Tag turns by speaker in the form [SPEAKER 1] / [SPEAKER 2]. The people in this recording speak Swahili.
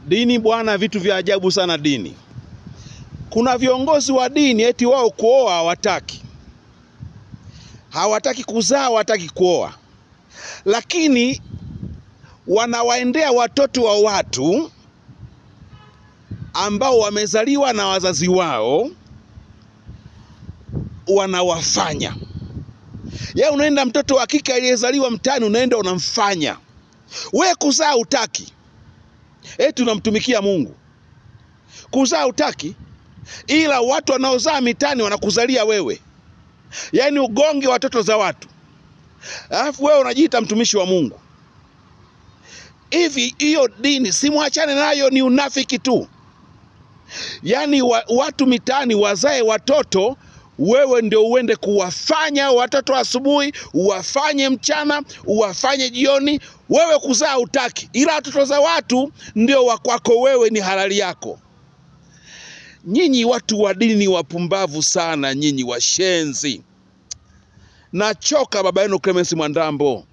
[SPEAKER 1] Dini bwana, vitu vya ajabu sana dini. Kuna viongozi wa dini eti wao kuoa hawataki, hawataki kuzaa, hawataki kuoa, lakini wanawaendea watoto wa watu ambao wamezaliwa na wazazi wao, wanawafanya. Ya unaenda mtoto wa kike aliyezaliwa mtaani, unaenda unamfanya. We kuzaa hutaki, eti unamtumikia Mungu. Kuzaa hutaki, ila watu wanaozaa mitaani wanakuzalia wewe. Yaani ugonge watoto za watu, alafu wewe unajiita mtumishi wa Mungu. Hivi hiyo dini simwachane nayo, ni unafiki tu. Yaani watu mitaani wazae watoto, wewe ndio uende kuwafanya watoto asubuhi, uwafanye mchana, uwafanye jioni. Wewe kuzaa hutaki, ila watoto za watu ndio wa kwako wewe, ni halali yako. Nyinyi watu wa dini ni wapumbavu sana, nyinyi washenzi. Nachoka baba yenu Clemence Mwandambo.